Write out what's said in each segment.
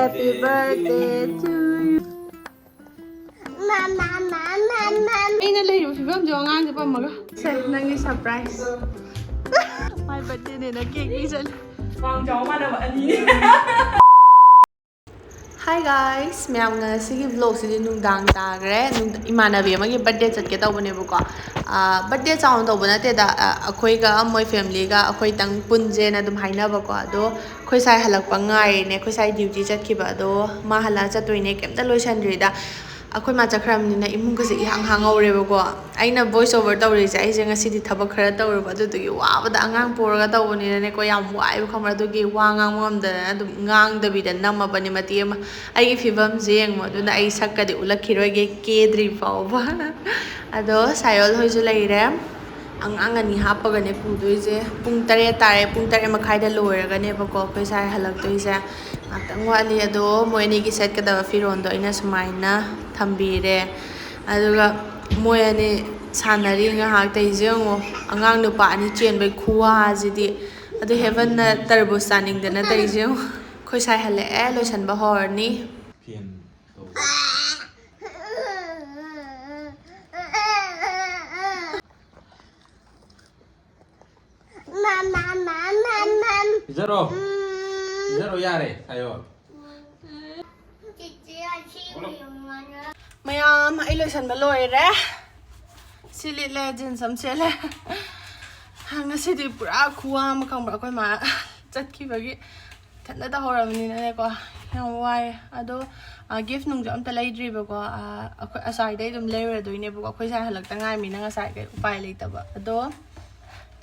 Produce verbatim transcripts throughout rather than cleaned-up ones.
Happy birthday to you. ꯑꯩꯅ ꯂꯩꯔꯤꯕ ꯐꯤꯕꯝꯁꯦ ꯑꯉꯥꯡꯁꯦ ꯄꯝꯃꯒ꯫ ꯁꯦ, ꯅꯪꯒꯤ surprise꯫ My birthdayꯅꯦꯅ cake ꯄꯤꯖꯜꯂꯦ꯫ ꯋꯥꯡ ꯆꯥꯎ ꯃꯥꯟꯅꯕ ꯑꯅꯤꯅꯦ꯫ Hi guys, ꯃꯌꯥꯝ ꯉꯁꯤꯒꯤ vlogꯁꯤꯗꯤ ꯅꯨꯡꯗꯥꯡ ꯇꯥꯈ꯭ꯔꯦ꯫ ꯅꯨꯡꯗ-, ꯏꯃꯥꯟꯅꯕꯤ ꯑꯃꯒꯤ birthday ꯆꯠꯀꯦ ꯇꯧꯕꯅꯦꯕꯀꯣ꯫ ꯑꯥ, birthday ꯆꯥꯎꯅ ꯇꯧꯕ ꯅꯠꯇꯦꯗ, ꯑꯥ, ꯑꯩꯈꯣꯏꯒ ꯃꯣꯏ familyꯒ ꯑꯩꯈꯣꯏꯇꯪ ꯄꯨꯟꯁꯦꯅ ꯑꯗꯨꯝ ꯍꯥꯏꯅꯕꯀꯣ꯫ ꯑꯗꯣ ꯑꯩꯈꯣꯏ ꯁꯥꯏ ꯍꯜꯂꯛꯄ ꯉꯥꯏꯔꯤꯅꯦ꯫ ꯑꯩꯈꯣꯏ ꯁꯥꯏ duty ꯆꯠꯈꯤꯕ, ꯑꯗꯣ ꯃꯥ ꯍꯜꯂꯛꯑ ꯆꯠꯇꯣꯏꯅꯦ꯫ ꯀꯩꯝꯇ ꯂꯣꯏꯁꯟꯗ꯭ꯔꯤꯗ꯫ ꯑꯩꯈꯣꯏ ꯃꯥ ꯆꯠꯈ꯭ꯔꯕꯅꯤꯅ ꯏꯃꯨꯡꯒꯁꯦ ꯏꯍꯥꯡ ꯍꯥꯡꯍꯧꯔꯦꯕꯀꯣ꯫ ꯑꯩꯅ voice over ꯇꯧꯔꯤꯁꯦ, ꯑꯩꯁꯦ ꯉꯁꯤꯗꯤ ꯊꯕꯛ ꯈꯔ ꯇꯧꯔꯨꯕ, ꯑꯗꯨꯗꯨꯒꯤ ꯋꯥꯕꯗ ꯑꯉꯥꯡ ꯄꯨꯔꯒ ꯇꯧꯕꯅꯤꯅꯅꯦꯀꯣ, ꯌꯥꯝ ꯋꯥꯏꯕ ꯈꯪꯕ꯭ꯔꯥ? ꯑꯗꯨꯒꯤ ꯋꯥ ꯉꯥꯡꯕ ꯉꯝꯗꯗꯅ ꯑꯗꯨꯝ ꯉꯥꯡꯗꯕꯤꯗ ꯅꯝꯃꯕꯅꯤ ꯃꯇꯦꯛ ꯑꯃ꯫ ꯑꯩꯒꯤ ꯐꯤꯕꯝꯁꯦ ꯌꯦꯡꯉꯣ, ꯑꯗꯨꯅ ꯑꯩ ꯁꯛꯀꯗꯤ ꯎꯠꯂꯛꯈꯤꯔꯣꯏꯒꯦ, ꯀꯦꯗ꯭ꯔꯤ ꯐꯥꯎꯕ꯫ ꯑꯗꯣ ꯁꯥꯏꯑꯣꯜ ꯍꯣꯏꯁꯨ ꯂꯩꯔꯦ꯫ ꯑꯉꯥꯡ ꯑꯅꯤ ꯍꯥꯞꯄꯒꯅꯦ ꯄꯨꯗꯣꯏꯁꯦ꯫ ꯄꯨꯡ ꯇꯔꯦꯠ ꯇꯥꯔꯦ, ꯄꯨꯡ ꯇꯔꯦꯠ ꯃꯈꯥꯏꯗ ꯂꯣꯏꯔꯒꯅꯦꯕꯀꯣ ꯑꯩꯈꯣꯏ ꯁꯥꯏ ꯍꯜꯂꯛꯇꯣꯏꯁꯦ꯫ ꯉꯥꯛꯇꯪ ꯋꯥꯠꯂꯤ꯫ ꯑꯗꯣ ꯃꯣꯏ ꯑꯅꯤꯒꯤ ꯁꯦꯠꯀꯗꯕ ꯐꯤꯔꯣꯜꯗꯣ ꯑꯩꯅ ꯁꯨꯃꯥꯏꯅ ꯊꯝꯕꯤꯔꯦ꯫ ꯑꯗꯨꯒ ꯃꯣꯏ ꯑꯅꯤ ꯁꯥꯟꯅꯔꯤ ꯉꯥꯏꯍꯥꯛ꯫ ꯇꯧꯔꯤꯁꯦ ꯌꯦꯡꯉꯣ, ꯑꯉꯥꯡ ꯅꯨꯄꯥ ꯑꯅꯤ ꯆꯦꯟꯕꯩ ꯈꯨꯋꯥꯁꯤꯗꯤ꯫ ꯑꯗꯨ ꯍꯦꯕꯟꯅ ꯇꯔꯕꯨꯖ ꯆꯥꯅꯤꯡꯗꯅ ꯇꯧꯔꯤꯁꯦ ꯌꯦꯡꯉꯣ꯫ ꯑꯩꯈꯣꯏ ꯁꯥꯏ ꯍꯜꯂꯛꯑꯦ, ꯂꯣꯏꯁꯟꯕ ꯍꯧꯔꯅꯤ꯫ ꯐꯦꯟ ꯇꯧꯕ꯫ ꯄꯤꯖꯔꯣ꯫ ꯄꯤꯖꯔꯣ ꯌꯥꯔꯦ, ꯁꯥꯏꯑꯣꯜ꯫ ꯃꯌꯥꯝ, ꯑꯩ ꯂꯣꯏꯁꯟꯕ ꯂꯣꯏꯔꯦ꯫ ꯁꯤ ꯂꯤꯠꯂꯦ, jeans ꯑꯃ ꯁꯦꯠꯂꯦ꯫ ꯉꯁꯤꯗꯤ ꯄꯨꯔꯥ ꯈꯨꯋꯥ ꯑꯃ ꯈꯪꯕ꯭ꯔꯥ, ꯑꯩꯈꯣꯏ ꯃꯥ ꯆꯠꯈꯤꯕꯒꯤ ꯏꯊꯟꯇ ꯇꯧꯍꯧꯔꯕꯅꯤꯅꯅꯦꯀꯣ, ꯌꯥꯝ ꯋꯥꯏꯌꯦ꯫ ꯑꯗꯣ, ꯑ, gift ꯅꯨꯡꯁꯨ ꯑꯝꯇ ꯂꯩꯗ꯭ꯔꯤꯕꯀꯣ꯫ ꯑ, ꯑꯩꯈꯣꯏ ꯑꯁ꯭ꯋꯥꯏꯗꯩ ꯑꯗꯨꯝ ꯂꯩꯔꯨꯔꯗꯣꯏꯅꯦꯕꯀꯣ꯫ ꯑꯩꯈꯣꯏ ꯁꯥꯏ ꯍꯜꯂꯛꯇ ꯉꯥꯏꯃꯤꯅ ꯉꯁꯥꯏ ꯀꯩ ꯎꯄꯥꯏ ꯂꯩꯇꯕ꯫ ꯑꯗꯣ,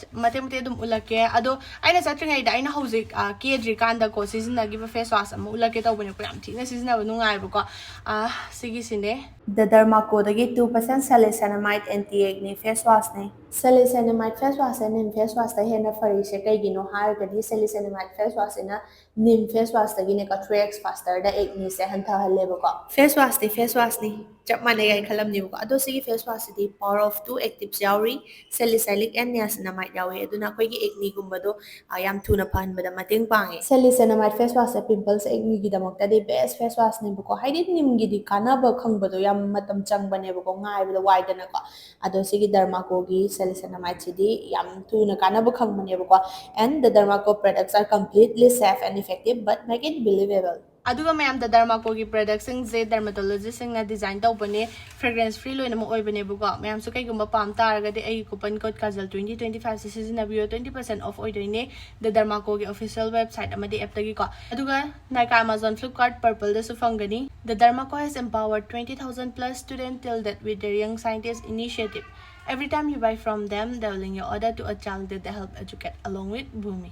ꯆ-, ꯃꯇꯦꯛ ꯃꯇꯦꯛ ꯑꯗꯨꯝ ꯎꯠꯂꯛꯀꯦ꯫ ꯑꯗꯣ, ꯑꯩꯅ ꯆꯠꯇ꯭ꯔꯤꯉꯩꯗ ꯑꯩꯅ ꯍꯧꯖꯤꯛ, ꯑ, ꯀꯦꯗ꯭ꯔꯤꯀꯥꯟꯗꯀꯣ ꯁꯤꯖꯤꯟꯅꯈꯤꯕ face wash ꯑꯃ ꯎꯠꯂꯛꯀꯦ ꯇꯧꯕꯅꯦꯀꯣ꯫ ꯌꯥꯝ ꯊꯤꯅ ꯁꯤꯖꯤꯟꯅꯕ ꯅꯨꯡꯉꯥꯏꯕꯀꯣ꯫ ꯑ, ꯁꯤꯒꯤꯁꯤꯅꯦ꯫ The Dermaco ꯗꯒꯤ two percent salicylamide anti acne face wash ꯅꯦ꯫ Salicylamide face wash ꯁꯦ ꯅꯤꯝ face wash ꯇꯩ ꯍꯦꯟꯅ ꯐꯔꯤꯁꯦ ꯀꯩꯒꯤꯅꯣ ꯍꯥꯏꯔꯒꯗꯤ, salicylamide face wash ꯁꯤꯅ ꯅꯤꯝ ꯐꯦꯁ ꯋꯥꯁꯇꯒꯤꯅꯦꯀꯣ, ꯊ꯭ꯔꯤ ꯑꯦꯛꯁ ꯐꯥꯁꯇꯔꯗ ꯑꯦꯛꯅꯤꯁꯦ ꯍꯟꯊꯍꯜꯂꯦꯕꯀꯣ꯫ ꯐꯦꯁ ꯋꯥꯁꯇꯤ ꯐꯦꯁ ꯋꯥꯁꯅꯤ, ꯆꯞ ꯃꯥꯟꯅꯩ ꯍꯥꯏꯅ ꯈꯜꯂꯝꯅꯦꯕꯀꯣ꯫ ꯑꯗꯣ ꯁꯤꯒꯤ ꯐꯦꯁ ꯋꯥꯁꯁꯤꯗꯤ power of two actives ꯌꯥꯎꯔꯤ, salicylic and niacinamide ꯌꯥꯎꯋꯤ꯫ ꯑꯗꯨꯅ ꯑꯩꯈꯣꯏꯒꯤ ꯑꯦꯛꯅꯤꯒꯨꯝꯕꯗꯣ, ꯑ, ꯌꯥꯝ ꯊꯨꯅ ꯐꯍꯟꯕꯗ ꯃꯇꯦꯡ ꯄꯥꯡꯉꯦ꯫ Salicylamide face wash ꯁꯦ pimples, ꯑꯦꯛꯅꯤꯒꯤꯗꯃꯛꯇꯗꯤ best face wash ꯅꯦꯕꯀꯣ꯫ ꯍꯥꯏꯗꯤ ꯅꯤꯝꯒꯤꯗꯤ ꯀꯥꯟꯅꯕ ꯈꯪꯕꯗꯣ ꯌꯥꯝ ꯃꯇꯝ ꯆꯪꯕꯅꯦꯕꯀꯣ, ꯉꯥꯏꯕꯗ ꯋꯥꯏꯗꯅꯀꯣ꯫ ꯑꯗꯣ ꯁꯤꯒꯤ Dermaco ꯒꯤ salicylamide ꯁꯤꯗꯤ ꯌꯥꯝ ꯊꯨꯅ ꯀꯥꯟꯅꯕ ꯈꯪꯕꯅꯦꯕꯀꯣ꯫ And the Dermaco products are completely safe and effective, but make it believable. ꯑꯗꯨꯒ ꯃꯌꯥꯝ, The Dermaco ꯒꯤ product ꯁꯤꯡꯁꯦ dermatologist ꯁꯤꯡꯅ design ꯇꯧꯕꯅꯦ, fragrance free ꯂꯣꯏꯅꯃꯛ ꯑꯣꯏꯕꯅꯦꯕꯀꯣ꯫ ꯃꯌꯥꯝꯁꯨ ꯀꯩꯒꯨꯝꯕ ꯄꯥꯝ ꯇꯥꯔꯒꯗꯤ ꯑꯩꯒꯤ coupon code Kajal twenty twenty five ꯁꯦ ꯁꯤꯖꯤꯟꯅꯕꯤꯌꯣ, twenty percent off ꯑꯣꯏꯗꯣꯏꯅꯦ The Dermaco ꯒꯤ official website ꯑꯃꯗꯤ app ꯇꯒꯤꯀꯣ꯫ ꯑꯗꯨꯒ Nykaa, Amazon, Flipkart, Purpleꯗꯁꯨ ꯐꯪꯒꯅꯤ꯫ The Dermaco has empowered twenty thousand plus students till date with their Young Scientist initiative. Every time you buy from them, doubling your order to a child that they help educate along with Bhumi.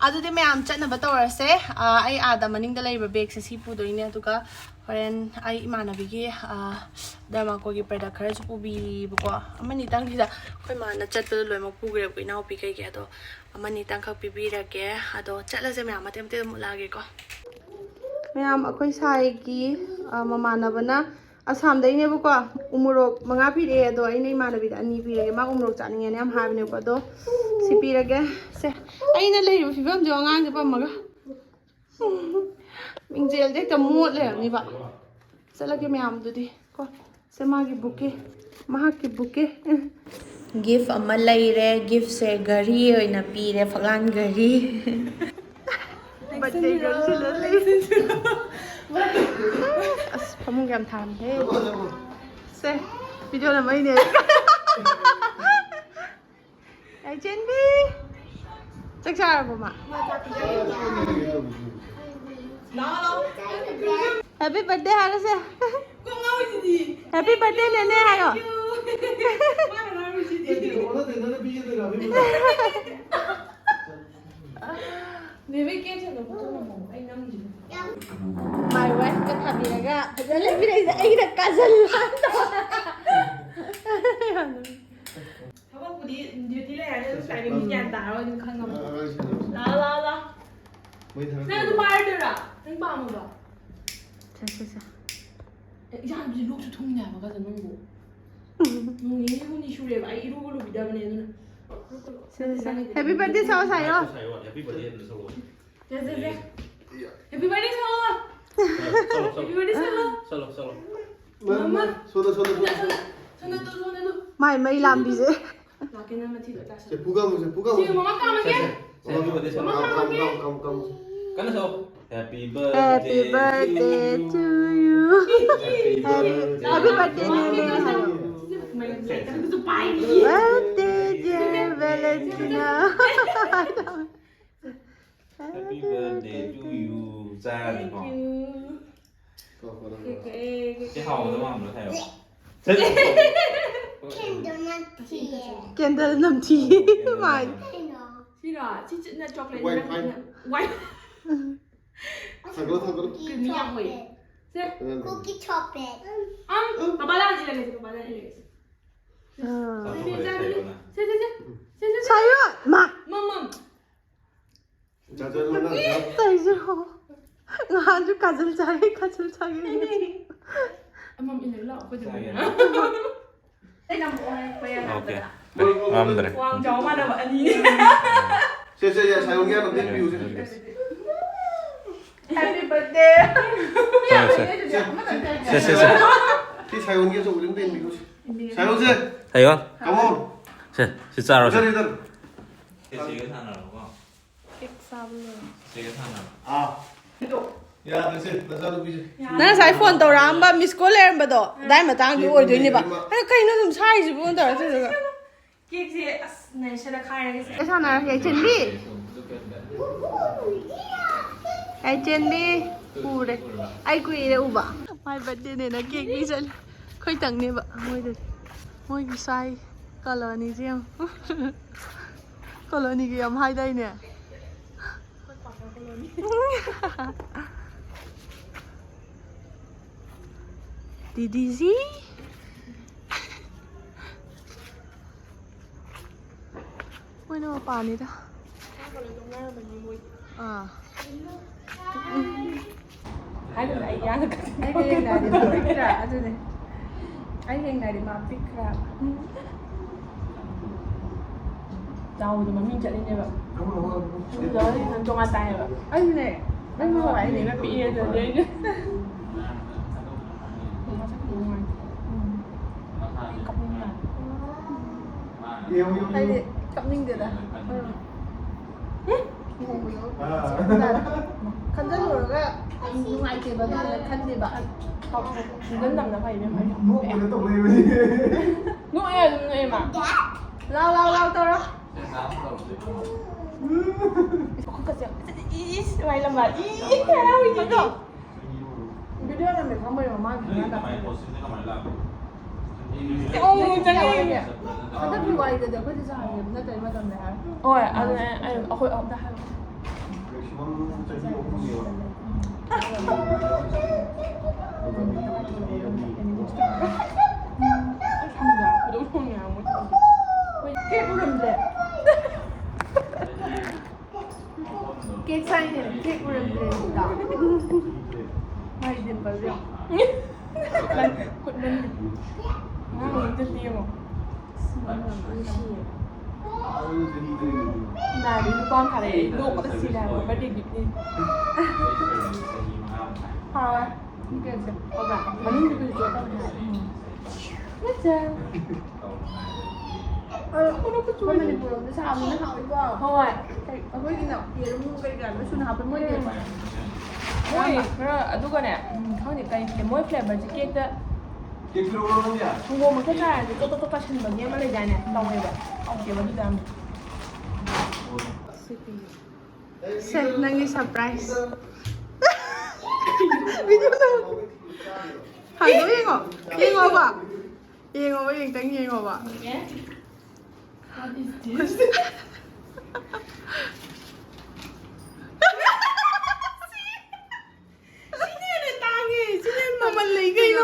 ꯑꯗꯨꯗꯤ ꯃꯌꯥꯝ ꯆꯠꯅꯕ ꯇꯧꯔꯁꯦ꯫ ꯑꯥ, ꯑꯩ ꯑꯥꯗ ꯃꯅꯤꯡꯗ ꯂꯩꯔꯤꯕ bagꯁꯦ ꯁꯤ ꯄꯨꯗꯣꯏꯅꯦ, ꯑꯗꯨꯒ ꯍꯣꯔꯦꯟ ꯑꯩ ꯏꯃꯥꯟꯅꯕꯤꯒꯤ, ꯑꯥ, Dermacoꯒꯤ product ꯈꯔꯁꯨ ꯄꯨꯕꯤꯕꯀꯣ, ꯑꯃꯅꯤꯇꯪꯁꯤꯗ ꯑꯩꯈꯣꯏ ꯃꯥꯅ ꯆꯠꯄꯗ ꯂꯣꯏꯅꯃꯛ ꯄꯨꯈ꯭ꯔꯦꯕꯀꯣ, ꯏꯅꯥꯎꯄꯤ ꯀꯩꯒꯤ꯫ ꯑꯗꯣ ꯑꯃꯅꯤꯇꯪꯈꯛ ꯄꯤꯕꯤꯔꯒꯦ꯫ ꯑꯗꯣ ꯆꯠꯂꯁꯦ ꯃꯌꯥꯝ, ꯃꯇꯦꯛ ꯃꯇꯦꯛ ꯑꯗꯨꯝ ꯎꯠꯂꯛꯑꯒꯦꯀꯣ꯫ ꯃꯌꯥꯝ, ꯑꯩꯈꯣꯏ ꯁꯥꯏꯒꯤ, ꯑ, ꯃꯃꯥꯟꯅꯕꯅ ꯑꯁꯥꯝꯗꯩꯅꯦꯕꯀꯣ, ꯎꯃꯣꯔꯣꯛ ꯃꯉꯥ ꯄꯤꯔꯛꯑꯦ꯫ ꯑꯗꯣ ꯑꯩꯅ ꯏꯃꯥꯟꯅꯕꯤꯗ ꯑꯅꯤ ꯄꯤꯔꯒꯦ, ꯃꯥ ꯎꯃꯣꯔꯣꯛ ꯆꯥꯅꯤꯡꯉꯦꯅ ꯌꯥꯝ ꯍꯥꯏꯕꯅꯦꯕꯀꯣ꯫ ꯑꯗꯣ ꯁꯤ ꯄꯤꯔꯒꯦ꯫ ꯁꯦ, ꯑꯩꯅ ꯂꯩꯔꯤꯕ ꯐꯤꯕꯝꯁꯦ ꯑꯉꯥꯡꯁꯦ ꯄꯝꯃꯒ ꯃꯤꯡꯖꯦꯜꯁꯦ ꯍꯦꯛꯇ ꯃꯣꯠ ꯂꯩꯔꯝꯅꯤꯕ꯫ ꯆꯠꯂꯒꯦ ꯃꯌꯥꯝꯗꯨꯗꯤ ꯀꯣ꯫ ꯁꯦ, ꯃꯥꯒꯤ bouquet, ꯃꯍꯥꯛꯀꯤ bouquet꯫ Gift ꯑꯃ ꯂꯩꯔꯦ꯫ Giftꯁꯦ ꯘꯔꯤ ꯑꯣꯏꯅ ꯄꯤꯔꯦ, ꯐꯛꯂꯥꯡ ꯘꯔꯤ꯫ Birthday girlꯁꯨ ꯂꯣꯏ ꯂꯩ꯫ ꯑꯁ, ꯐꯃꯨꯡꯒ ꯌꯥꯝ ꯊꯥꯔꯝꯃꯤꯍꯦ꯫ ꯁꯦ, video ꯅꯝꯃꯛꯏꯅꯦ꯫ ꯌꯥꯏꯆꯦꯟꯕꯤ! ꯆꯥꯛ ꯆꯥꯔꯕꯣ, ꯃꯥ? Happy birthday ꯍꯥꯏꯔꯁꯦ꯫ Happy birthday, ꯅꯦꯅꯦ ꯍꯥꯏꯌꯣ꯫ My wifeꯀ ꯊꯥꯕꯤꯔꯒ ꯐꯖꯅ ꯂꯩꯕꯤꯔꯛꯏꯁꯦ ꯑꯩꯅ ꯀꯥꯖꯜ ꯂꯥꯟ ꯇꯧꯔ꯫ ꯊꯕꯛꯄꯨꯗꯤ duty ꯂꯩꯔꯅꯤ, ꯑꯗꯨꯝ timing ꯒ꯭ꯌꯥꯟ ꯇꯥꯔꯣꯏ, ꯑꯗꯨꯝ ꯈꯪꯉꯝꯃꯣ꯫ ꯂꯥꯛꯑꯣ, ꯂꯥꯛꯑꯣ, ꯂꯥꯛꯑꯣ꯫ ꯃꯩ ꯊꯥꯔꯛꯄ ꯅꯪ ꯑꯗꯨ ꯄꯥꯏꯔꯗꯣꯏꯔꯥ? ꯅꯪ ꯄꯥꯝꯃꯕ? ꯁꯦ ꯁꯦ ꯁꯦ ꯑꯦ, ꯏꯆꯥꯅꯨꯄꯤꯁꯦ ꯂꯣꯛꯁꯨ ꯊꯨꯡꯉꯤꯅꯦ ꯍꯥꯏꯕ ꯀꯖ ꯅꯪꯕꯨ꯫ ꯅꯣꯡ ꯅꯤꯅꯤ ꯍꯨꯝꯅꯤ ꯁꯨꯔꯦꯕ ꯑꯩ ꯏꯔꯨꯕ ꯂꯨꯕꯤꯗꯕꯅꯦ ꯑꯗꯨꯅ꯫ ꯁꯦ ꯁꯦ ꯁꯦ ꯍꯦꯄꯤ ꯕꯥꯔꯗꯦ ꯁꯥꯎ ꯁꯥꯏꯌꯣ ꯁꯥꯏꯌꯣ ꯍꯦꯄꯤ ꯕꯥꯔꯗꯦ ꯑꯝꯇ ꯁꯛꯂꯛꯑꯣ ꯍꯦꯄꯤ ꯕꯥꯔꯗꯦ ꯁꯛꯑꯣ꯫ ꯁꯛꯂꯣ ꯍꯦꯄꯤ ꯕꯥꯔꯗꯦ ꯁꯛꯑꯣ꯫ ꯁꯛꯂꯣ ꯁꯛꯂꯣ ꯃꯃꯥ ꯁꯣꯗ ꯁꯣꯗ ꯁꯣꯗ ꯁꯣꯝꯗ ꯇꯨ ꯁꯣꯝꯗ ꯇꯨ꯫ ꯃꯥꯏ ꯃꯩ ꯂꯥꯝꯕꯤꯁꯦ ꯂꯥꯛꯀꯦ ꯅꯪ ꯃꯊꯤꯗꯣ ꯆꯥꯁꯤ꯫ ꯁꯦ ꯄꯨꯒꯥꯃꯨꯁꯦ ꯁꯤ ꯄꯨꯒꯥꯃꯨꯁꯦ ꯃꯃꯥ ꯀꯥꯃꯒꯦ꯫ ꯁꯦ ꯍꯦꯄꯤ ꯕꯥꯔꯗꯦ ꯁꯛꯂꯣ ꯀꯥꯝ ꯀꯥꯝ ꯀꯥꯝ ꯀꯥꯝ ꯀꯟꯅ ꯁꯛꯑꯣ Happy Happy birthday to you Happy birthday ꯅꯦꯅꯦ ꯍꯥꯏꯌꯣ Birthday dear Valentina Happy birthday to you ꯆꯥꯔꯅꯤꯀꯣ ꯁꯤ ꯍꯥꯎꯒꯗꯕ ꯃꯥꯟꯕ꯭ꯔꯥ ꯍꯥꯏꯌꯣ candle ꯅꯝꯊꯤ ꯃꯥꯏ ꯁꯤꯔꯣ? ꯁꯤ ꯆꯤꯠꯅ chocolate White, white. White. ꯊꯥꯡꯒꯠꯂꯣ ꯊꯥꯡꯒꯠꯂꯣ ꯀ꯭ꯔꯤꯃꯤ ꯌꯥꯝ ꯑꯣꯏ꯫ ꯁꯦ꯫ ꯑꯉꯥꯡꯗꯣ꯫ Cookie chocolate. ꯑꯪ ꯄꯄꯥ ꯂꯥꯛꯑꯗꯤ ꯏꯜꯂꯒꯦ ꯄꯄꯥ ꯂꯥꯛꯑꯗꯤ ꯏꯜꯂꯒꯦ꯫ ꯑꯥ, ꯆꯥꯊꯣꯛꯈ꯭ꯔꯦ ꯁꯥꯏꯌꯣꯅ ꯁꯦ ꯁꯦ ꯁꯦ꯫ ꯁꯦ ꯁꯦ ꯁꯦ꯫ ꯁꯥꯏꯌꯣ ꯃꯥ ꯃꯝ ꯃꯝ꯫ ꯆꯥꯖꯔꯣ ꯅꯪ ꯇꯧꯏꯁꯦ ꯉꯍꯥꯟꯁꯨ ꯀꯥꯖꯜ ꯆꯥꯔꯦ ꯀꯥꯖꯜ ꯆꯥꯒꯦ ꯃꯝ ꯏꯜꯂꯒ ꯂꯥꯛꯑꯣ ꯑꯩꯈꯣꯏꯗ꯫ ꯆꯥꯒꯦ ꯑꯣꯀꯦ ꯉꯝꯗ꯭ꯔꯦ ꯋꯥꯡ ꯆꯥꯎ ꯃꯥꯟꯅꯕ ꯑꯅꯤ꯫ ꯁꯦ ꯁꯦ ꯌꯥ ꯁꯥꯏꯌꯣꯟꯒꯤ ꯍꯥꯟꯅ ꯄꯤꯕꯤꯌꯨꯁꯦ Happy birthday ꯁꯦ ꯁꯦ ꯁꯦ ꯁꯤ ꯁꯥꯏꯌꯣꯟꯒꯤ ꯑꯆꯧꯕꯁꯦ ꯑꯝꯇ ꯏꯟꯕꯤꯌꯨꯁꯦ ꯁꯥꯏꯌꯣꯟꯁꯦ ꯁꯥꯏꯌꯣ Come on. ꯁꯦ ꯁꯤ ꯆꯥꯔꯣ ꯁꯦ ꯏꯙꯔ ꯏꯙꯔ ꯁꯦ ꯁꯤꯒ ꯁꯥꯟꯅꯔꯣꯀꯣ ꯀꯦꯛ ꯆꯥꯕ ꯂꯣꯏꯔꯦ ꯁꯤꯒ ꯁꯥꯟꯅꯔꯣ ꯑꯥ ꯌꯥꯗ꯭ꯔꯦꯁꯦ ꯅꯆꯥꯅꯨꯄꯤꯁꯦ ꯅꯪ ꯉꯁꯥꯏ ꯐꯣꯟ ꯇꯧꯔꯛꯑꯝꯕ ꯃꯤꯁ ꯀꯣꯜ ꯂꯩꯔꯝꯕꯗꯣ ꯑꯗꯥꯏ ꯃꯇꯥꯡꯗꯣ ꯑꯣꯏꯗꯣꯏꯅꯦꯕ ꯑꯗꯣ ꯀꯩꯅꯣ ꯑꯗꯨꯝ ꯁꯥꯏꯁꯤꯕꯨ ꯇꯧꯔꯛꯇꯣꯏꯗꯨꯒ ꯀꯦꯛꯁꯦ ꯑꯁ ꯅꯩꯁꯜꯂ ꯈꯥꯏꯔꯒꯦ ꯁꯦ꯫ ꯑꯩ ꯁꯥꯟꯅꯔꯁꯦ ꯏꯆꯟꯕꯤ ꯑꯩ ꯆꯦꯟꯕꯤ ꯎꯔꯦ ꯑꯩ ꯀꯨꯏꯔꯦ ꯎꯕ ꯃꯥꯏ ꯕꯔꯠꯗꯦꯅꯦꯅ ꯀꯦꯛ ꯄꯤꯖꯜꯂꯦ ꯑꯩꯈꯣꯏꯇꯪꯅꯦꯕ ꯃꯣꯏꯗꯗꯤ ꯃꯣꯏꯒꯤ ꯁꯥꯏ ꯀꯣꯂꯣꯅꯤꯁꯦ ꯌꯦꯡꯉꯨ ꯀꯣꯂꯣꯅꯤꯒꯤ ꯌꯥꯝ ꯍꯥꯏꯗꯥꯏꯅꯦ ꯗꯤꯗꯤꯖꯤ ꯃꯣꯏꯅ ꯃꯄꯥꯅꯤꯗ ꯆꯥꯕ ꯂꯣꯏ ꯇꯣꯛꯅꯔꯝꯃꯅꯤ ꯃꯣꯏꯗꯤ꯫ ꯑꯥ ꯍꯥꯏꯗꯅ ꯑꯩ ꯌꯥꯅ ꯑꯩꯒ ꯌꯦꯡꯅꯔꯗꯤ ꯃꯥ ꯄꯤꯛꯇ꯭ꯔꯥ? ꯑꯗꯨꯅꯦ꯫ ꯑꯩꯒ ꯌꯦꯡꯅꯔꯗꯤ ꯃꯥ ꯄꯤꯛꯈ꯭ꯔꯥ? ꯆꯥꯎꯕꯗꯣ ꯃꯃꯤꯡ ꯆꯠꯂꯤꯅꯦꯕ꯫ ꯎꯗꯕꯗꯤ ꯌꯥꯝ ꯇꯣꯉꯥꯟ ꯇꯥꯏꯌꯦꯕ꯫ ꯑꯩꯁꯨꯅꯦ꯫ ꯅꯪꯁꯨ ꯍꯋꯥꯏꯅꯦ꯫ ꯑꯩꯅ ꯄꯤꯛꯑꯦ ꯑꯗꯨꯗꯤ ꯑꯩꯁꯨ꯫ ꯃꯁꯛꯇꯣ ꯅꯨꯡꯉꯥꯏꯇꯦ꯫ ꯎꯝ꯫ ꯑꯩ ꯀꯞꯅꯤꯡꯉꯦ꯫ ꯍꯥꯏꯗꯤ ꯀꯞꯅꯤꯡꯗꯦꯗ꯫ ꯎꯝ꯫ ꯈꯟꯖꯜꯂꯨꯔꯒ ꯅꯨꯡꯉꯥꯏꯇꯦꯕ ꯑꯗꯨꯅ ꯈꯟꯗꯦꯕ꯫ ꯈꯟꯖꯟꯗꯕꯅ ꯐꯩ ꯏꯕꯦꯝꯃ꯫ ꯅꯣꯛꯄꯗ ꯇꯧ ꯂꯩꯕꯅꯤ꯫ ꯅꯣꯛꯑꯦ ꯑꯗꯨꯝ ꯅꯣꯛꯑꯦ ꯃꯥ꯫ ꯂꯥꯎ ꯂꯥꯎ ꯂꯥꯎ ꯇꯧꯔꯣ꯫ ꯃꯈꯨꯠꯀꯁꯦ ꯏꯁ ꯃꯥꯏ ꯂꯝꯕꯥ ꯏ ꯍꯔꯥꯎꯏꯗꯨꯗꯤ꯫ ꯚꯤꯗꯤꯑꯣ ꯅꯝꯃꯦ ꯈꯪꯕꯩ ꯃꯃꯥꯡꯒꯤ ꯅꯪ ꯀꯃꯥꯏꯅ ꯄꯣꯁꯇꯤꯡꯗ ꯀꯃꯥꯏꯅ ꯂꯥꯛꯄ? ꯍꯟꯗꯛꯀꯤ ꯋꯥꯔꯤꯗꯗꯤ ꯑꯩꯈꯣꯏꯗꯤ ꯆꯥꯎꯔꯦ ꯅꯠꯇ꯭ꯔꯗꯤ ꯃꯇꯝꯗ ꯍꯥꯏꯔꯣ꯫ ꯍꯣꯏ ꯑꯗꯨꯅꯦ ꯑꯩ ꯑꯩꯈꯣꯏ ꯑꯝꯇ ꯍꯥꯏꯔꯣ꯫ ꯃꯦꯛꯁꯤꯃꯝ ꯆꯍꯤ ꯑꯍꯨꯝꯅꯦꯕ꯫ ꯑꯗꯨꯒ ꯃꯤꯅꯤꯃꯝ ꯆꯍꯤ ꯑꯅꯤ꯫ ꯀꯦꯛ ꯎꯔꯝꯗ꯭ꯔꯦ꯫ ꯀꯦꯛ ꯆꯥꯏꯅꯦ, ꯀꯦꯛ ꯎꯔꯝꯗ꯭ꯔꯦ ꯁꯤꯗ꯫ ꯃꯥꯏ ꯗꯤꯝꯄꯜꯁꯦ ꯌꯦꯡꯉꯣ꯫ ꯈꯨꯠ ꯃꯅꯤꯡ꯫ ꯑꯉꯥꯡ ꯃꯃꯤꯠꯇ ꯌꯦꯡꯉꯣ꯫ ꯏꯃꯥꯟꯅꯕꯤ ꯅꯨꯄꯥ ꯑꯃ ꯊꯥꯔꯛꯑꯦ, ꯑꯩ ꯅꯣꯛꯄꯗ ꯁꯤꯔꯦ ꯍꯥꯏꯕ, ꯕꯥꯔꯗꯦ ꯒꯤꯐꯅꯦ꯫ ꯍꯥꯎꯋꯦ꯫ ꯀꯦꯛꯁꯦ꯫ ꯍꯥꯎꯕ꯭ꯔꯥ? ꯃꯅꯨꯡꯗ ꯀꯩꯁꯨ ꯆꯣꯠꯇꯕꯅꯦ ꯍꯥꯏꯕ꯫ ꯎꯝ꯫ ꯅꯠꯇꯦ꯫ ꯑꯩꯈꯣꯏ ꯃꯅꯤꯄꯨꯔ ꯂꯣꯝꯗ ꯁꯥꯕꯅꯤꯅ ꯍꯥꯎꯋꯤꯀꯣ꯫ ꯍꯣꯏ꯫ ꯑꯩꯈꯣꯏꯒꯤꯅ ꯌꯦꯔꯨꯝ ꯀꯩꯀꯥ ꯂꯣꯏ ꯁꯨꯅ ꯍꯥꯞꯄꯦ, ꯃꯣꯏꯗꯤ꯫ ꯃꯣꯏ ꯈꯔ, ꯑꯗꯨꯒꯅꯦ, ꯎꯝ, ꯈꯪꯗꯦ, ꯀꯩ, ꯃꯣꯏ ꯐ꯭ꯂꯦꯚꯔꯁꯦ ꯀꯦꯛꯇ ꯀꯦꯛ ꯄꯤꯔꯛꯎꯔꯣ ꯅꯪꯒꯤ? ꯁꯪꯒꯣꯝ ꯑꯃ ꯆꯥꯔꯗꯤ ꯇꯣꯞ ꯇꯣꯞ ꯇꯣꯞ ꯇꯥꯁꯤꯟꯕꯒꯤ ꯑꯃ ꯂꯩꯗꯥꯏꯅꯦ? ꯇꯧꯋꯦꯕ꯫ ꯍꯥꯎꯇꯦꯕ ꯑꯗꯨꯗ ꯌꯥꯝ꯫ ꯁꯦ, ꯅꯪꯒꯤ ꯁꯔꯄ꯭ꯔꯥꯏꯁ꯫ ꯚꯤꯗꯤꯑꯣ ꯇꯧ꯫ ꯍꯥꯏꯗꯣ ꯌꯦꯡꯉꯣ꯫ ꯌꯦꯡꯉꯣꯕ꯫ ꯌꯦꯡꯉꯣꯕ, ꯌꯦꯡꯇꯪ ꯌꯦꯡꯉꯣꯕ꯫ What is this? ꯁꯤꯅ ꯍꯦꯟꯅ ꯇꯥꯡꯉꯦ, ꯁꯤꯅ ꯍꯦꯟꯅ ꯃꯃꯜ ꯂꯩ ꯀꯩꯅꯣ꯫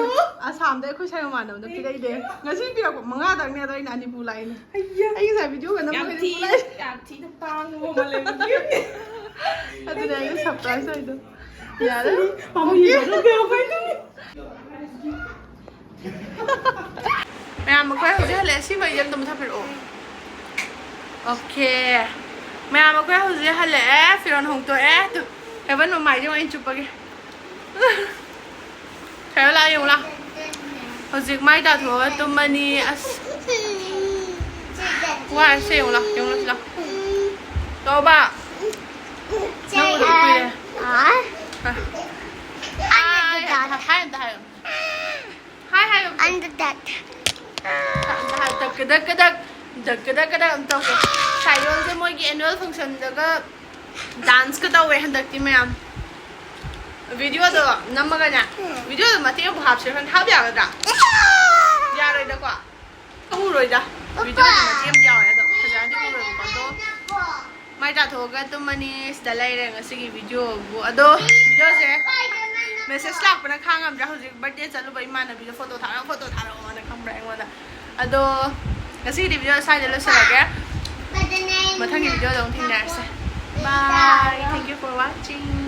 ꯑꯁꯥꯝꯗ ꯑꯩꯈꯣꯏ ꯁꯥꯏ ꯃꯃꯥꯟꯅꯕꯅ ꯄꯤꯔꯛꯏꯅꯦ꯫ ꯉꯁꯤ ꯄꯤꯔꯛꯄ ꯃꯉꯥꯗꯪꯅꯦ, ꯑꯗꯣ ꯑꯩꯅ ꯑꯅꯤ ꯄꯨ ꯂꯥꯛꯏꯅꯦ꯫ ꯑꯩꯌꯥ꯫ ꯑꯩ ꯉꯁꯥꯏ ꯚꯤꯗꯤꯑꯣꯒ ꯌꯥꯝ ꯅꯝꯃꯒꯗꯤ ꯊꯤ-, ꯄꯨ ꯂꯥꯛꯏ꯫ ꯌꯥꯝ ꯊꯤꯅ ꯇꯥꯡꯕ ꯃꯃꯜ ꯂꯩꯕ gift ꯅꯤ꯫ ꯑꯗꯨꯅꯦ ꯑꯩꯅ ꯁꯔꯄ꯭ꯔꯥꯏꯁ ꯑꯣꯏꯗꯣ꯫ ꯌꯥꯔꯦ꯫ ꯄꯥꯝꯕꯤ ꯌꯦꯡꯉꯣ, ꯀꯩꯅꯣ ꯀꯩꯅꯣ꯫ ꯃꯌꯥꯝ ꯑꯩꯈꯣꯏ ꯍꯧꯖꯤꯛ ꯍꯜꯂꯛꯑꯦ꯫ ꯁꯤ ꯃꯩꯁꯦ ꯑꯝꯇ ꯃꯨꯊꯠꯄꯤꯔꯛꯑꯣ꯫ ꯑꯣꯀꯦ꯫ ꯃꯌꯥꯝ ꯑꯩꯈꯣꯏ ꯍꯧꯖꯤꯛ ꯍꯜꯂꯛꯑꯦ꯫ ꯐꯤꯔꯣꯜ ꯍꯣꯡꯗꯣꯛꯑꯦ꯫ ꯑꯗꯨ ꯍꯦꯕꯟ ꯃꯃꯥꯏꯁꯦ ꯑꯣꯏꯅ ꯆꯨꯞꯄꯒꯦ꯫ ꯈꯔ ꯂꯥꯛꯑꯣ ꯌꯦꯡꯉꯨ ꯂꯥꯛꯑꯣ꯫ ꯍꯧꯖꯤꯛ ꯃꯥꯏ ꯇꯥꯊꯣꯛꯑꯒ ꯇꯨꯝꯃꯅꯤ꯫ ꯑꯁ꯫ ꯋꯥꯔꯁꯦ ꯌꯦꯡꯉꯨ ꯂꯥꯛꯑꯣ꯫ ꯌꯦꯡꯉꯨ ꯂꯥꯛꯑꯣ꯫ ꯂꯥꯛꯑꯣꯕ꯫ ꯅꯪ ꯎꯗꯕ ꯀꯨꯏꯔꯦ꯫ ꯑꯥ꯫ ꯍꯥꯏ ꯑꯝꯇ ꯍꯥꯏꯌꯣ꯫ ꯍꯥꯏ ꯍꯥꯏꯌꯣ꯫ Under that. ꯗꯛ ꯀꯗꯛ ꯀꯗꯛ꯫ ꯗꯛ ꯀꯗꯛ ꯀꯗꯛ ꯑꯝ ꯇꯧꯁꯦ꯫ ꯁꯥꯏꯌꯣꯜꯁꯦ ꯃꯣꯏꯒꯤ annual functionꯗꯒ danceꯀ ꯇꯧꯋꯦ ꯍꯟꯗꯛꯇꯤ ꯃꯌꯥꯝ꯫ ꯚꯤꯗꯤꯑꯣꯗꯣ ꯅꯝꯃꯒꯅꯦ꯫ ꯚꯤꯗꯤꯑꯣꯗꯣ ꯃꯇꯦꯛ ꯑꯃꯕꯨ ꯍꯥꯞꯁꯤꯔ ꯈꯪꯗꯦ꯫ ꯍꯥꯞ ꯌꯥꯒꯗ꯭ꯔꯥ? ꯌꯥꯔꯣꯏꯗꯀꯣ? ꯎꯔꯣꯏꯗ꯫ ꯚꯤꯗꯤꯑꯣꯗꯤ ꯃꯇꯦꯛ ꯑꯃ ꯌꯥꯎꯋꯦ ꯑꯗꯣ ꯐꯖꯅꯗꯤ ꯎꯔꯣꯏꯕꯀꯣ꯫ ꯑꯗꯣ ꯃꯥꯏ ꯇꯥꯊꯣꯛꯑꯒ ꯇꯨꯝꯃꯅꯤ꯫ ꯁꯤꯗ ꯂꯩꯔꯦ ꯉꯁꯤꯒꯤ ꯚꯤꯗꯤꯑꯣꯕꯨ꯫ ꯑꯗꯣ ꯚꯤꯗꯤꯑꯣꯁꯦ message ꯂꯥꯛꯄꯅ ꯈꯥꯡꯉꯝꯗ꯭ꯔꯦ꯫ ꯍꯧꯖꯤꯛ birthday ꯆꯠꯂꯨꯕ ꯏꯃꯥꯟꯅꯕꯤꯗ photo ꯊꯥꯔꯛꯑꯣ, photo ꯊꯥꯔꯛꯑꯣꯅ ꯈꯪꯕ꯭ꯔꯥ ꯑꯩꯉꯣꯟꯗ꯫ ꯑꯗꯣ ꯉꯁꯤꯒꯤꯗꯤ ꯚꯤꯗꯤꯑꯣ ꯁ꯭ꯋꯥꯏꯗ ꯂꯣꯏꯁꯤꯜꯂꯒꯦ꯫ ꯃꯊꯪꯒꯤ ꯚꯤꯗꯤꯑꯣꯗ ꯑꯃꯨꯛ ꯊꯦꯡꯅꯔꯁꯦ꯫ Bye. Thank you for watching.